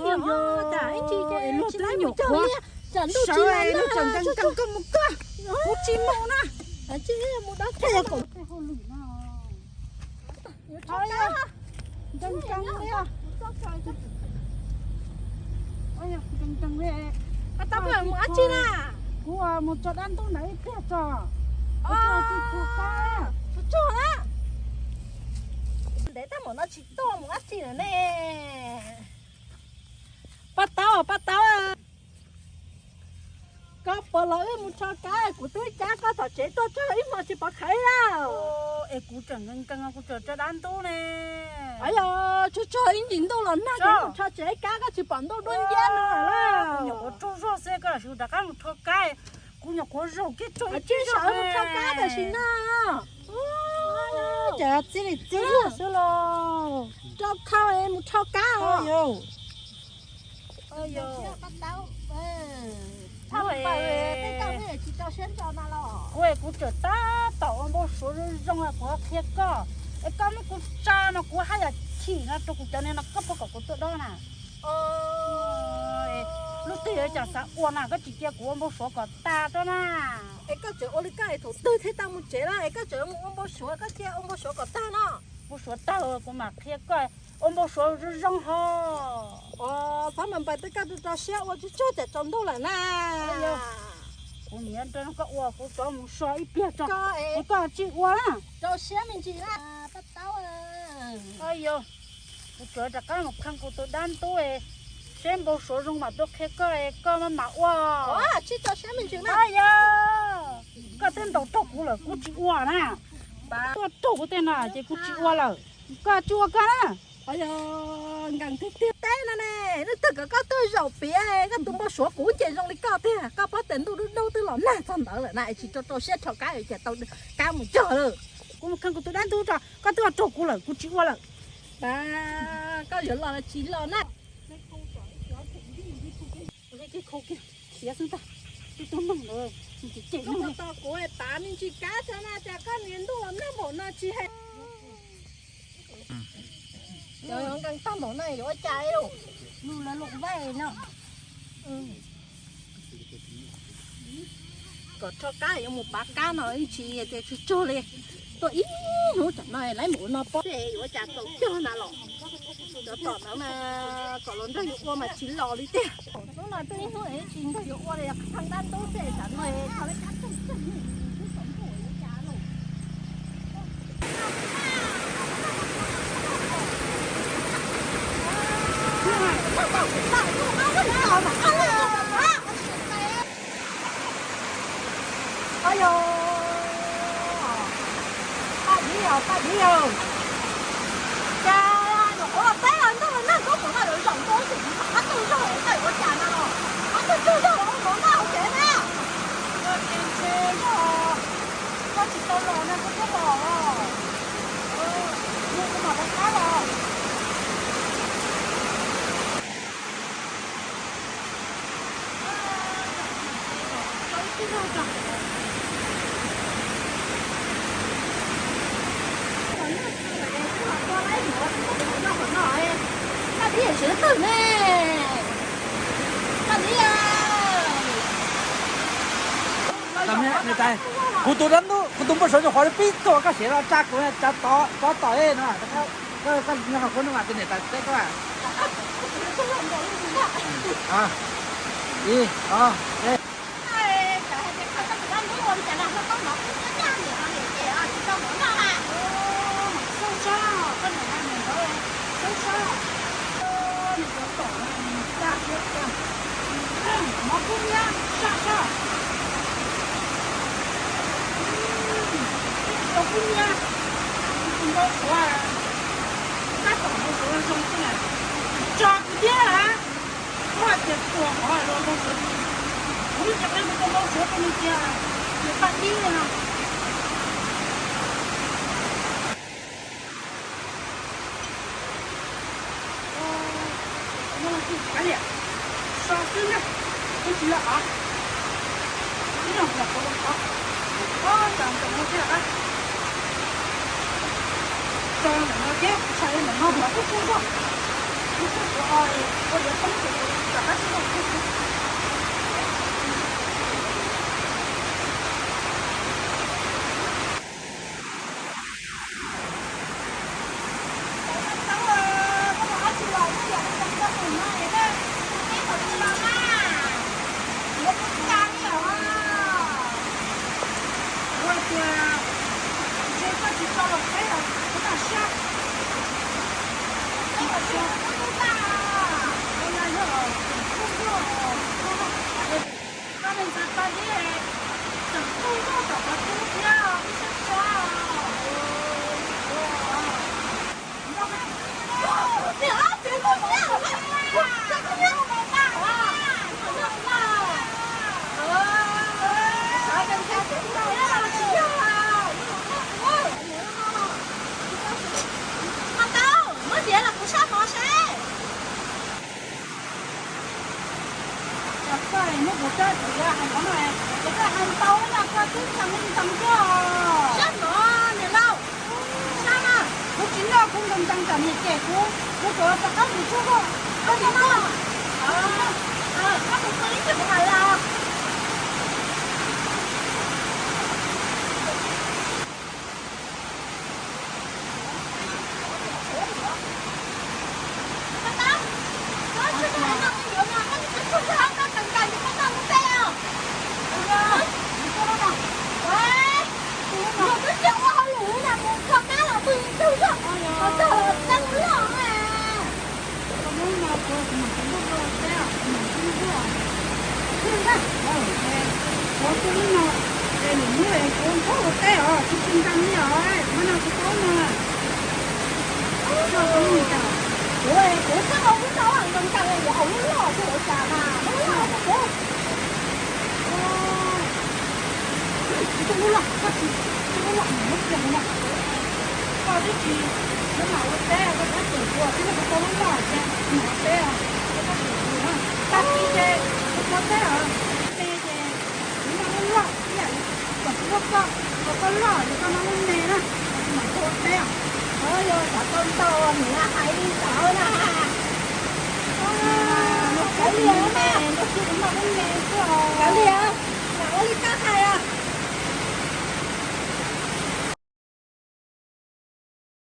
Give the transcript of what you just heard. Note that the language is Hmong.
Ib ntsis es luag twb nyuam qhuav sawv es luag tseem nkees nkees koj mus koj, kuv tsis mus na. Tej hauj lwm no nkees nkees li, nkees nkees li. Kuv mus tso dab ntub ntawd ib pliag tso. Kuv tsis tshua qab. Ntev tab tom no tsis tuaj mus dab tsi lawm ne. Paj Taub, Paj Taub, koj puas los wb mus rho kab, kuv twb cab koj tom tsev tuaj txog ib hmo tsis pom qhia li. Es kuv tseem nkees nkees, kuv tseem tso dab ntub ne. Yog tsuag tsuag ib ntsis ntuj los nag ces mus rho tsev kab koj tsis pom ntuj dub nciab no. Kuv nyuam qhuav tsaug zog xwb, koj lam sis rov qab mus rho kab. Kuv nyuam qhuav zaum kiag tso ib tsig zog mus rho kab tam sim no. Cas txij li txij xwb los rau khau mus rho kab os. Kuv es kuv tseem tab tom ua npau suav zoo zoo kuv qhia koj. Es koj muab kuv tsa no kuv haj yam chim no rau kuv cov niag no, koj puas kom kuv tuaj dob na? Lub twg yuav cas xav ua na, koj tsis cia kuv ua npau suav kom tag rau na. Es koj tseem ua li koj es thaum twg thiaj tau mus tsev na, es koj tseem mus ua npau suav, koj cia ua npau suav kom tag no. Npau suav tag kuv mam qhia koj, ua npau suav zoo zoo ho. Xav mas npais tej koj rau rau siab ua tsuag tsuag ces tsaus ntuj lawm na. Kuv niam nrog koj ua, kuv rov mus so ib pliag tso, kuv koj tsis ua na. Rau siab me ntsis na, Paj Taub. Kuv tsuas rov qab mus qhia kuv tus dab ntub, seb npau suav zoo mam tuaj qhia koj, koj maj mam ua. Tsis tso siab me ntsis na. Yog koj twb ntaus raug kuv lawm kuv tsis ua na. Tuaj raug kuv tej no ces kuv tsis ua lawm. Koj tsis ua koj na. Nkees tiag tiag teb no ne, leej twg kom koj tuaj zaum piav koj tus npau suav kuv ces zoo li koj tiag. Koj paub tias ntuj dub dub twb los nag txog ntawd lawm na, es tsis rau rau siab rho kab ces tau kab mus cog lawm. Kuv mus qhia kuv tus dab ntub tso, koj twb ua raug kuv lawm kuv tsis ua lawm. Koj yuav los los tsis los na. Khiav xwb ntag, twb tuaj mloog lawm, ces ces no. Koj tos kuv tav me ntsis kab tso na, cas koj niag ntuj los nag npaum no tsis hais. Cov nkees tag npaum no yuav ua cas li? Lug lawv lub vaij no. Kom rho kab yuav mus pav kab no ib tsis tias tsuag tsuag li. Tuaj ib hnub tam no lawv mus ua no pob xwb yuav ua cas txaus cog na los. Cov tom ntawd mas kom los nrog yus ua mas tsis los li tiag. Hnub no tuaj ib hnub tsis nrog yus ua li, qhia dab ntub xwb tam no tau lab kab tag tag. Paj Dib yog, Paj Dib yog, cas nyuam qhuav los teb los ntuj los nag kub mus no yuav zaum ntua xwm qab tug zog koj yuav ua cas na los, qab tug tug zog los ua mov noj hauv tsev na. Koj tsis tau los no koj twb los, kuv mam rov qab los. Niam tais, kuv tus dab ntub, kuv tus npau suav nyuam qhuav pib tuaj, koj sim los tsa kuv, tsa tod, tsa tod no, koj nyob hauv qhov no mas tus niam tais teb koj. Ib, ob, peb. Mov kub nyiab saj saj. Tsis tau kub nyiab, tus npau suav, tab tom npau suav zoo xwb na. Tso kuv thiab hais tias tuag qhov los npau suav, kuv yeej tsis qhia kuv tus npau suav rau nws tias nws paj dib li no. Muaj lub txim kav liam, so xwb na, twb tsis lawm os. Ib leeg los puav leej thov, ob, cas ntawm no thiab, tso ntawm no thiab, tshais ntawm no mas kuj tsuj zog, kuj tsuj zog. Ho tau, muab diav los kuv sab mov seb. Koj muab kuv txob diav hais qhov no, ces koj hais ntau no koj twb txheej ntau thiab os. Sab mov niam laus, sab na. Kuv tsis noj, kuv nkees nkees tsam niam cem kuv, kuv tsuas rov qab mus tsuag koj. Koj tsis noj. Koj tus koj ib txhia kuv hais los. Kuv tsis nkees li os, kuv tsis nkees li os, kuv no kuv paub no. Kuv, kuv txhob ua kuv tau nkees nkees li, yuav ua lub loj xwb ua cas mas lub loj rau kuv. Tus lub loj, koj tsis, tus lub loj mus muab kiag mus no. Koj twb tsis, koj mam ua teb, koj tab tom ua teb, koj tau lub loj ces mam ua teb os, koj tab tom ua na. Tag kis ces kuv ua teb os, me ces kuv noj lub loj ib yam li kom kuv muab koj, kom koj loj ces koj noj lub me na, mam ua teb os. Yog xav tau ntau nws hais li ntawd na. Kav liam, noj xwb kuv noj lub me xwb os. Kav liam, mam ua li koj hais os.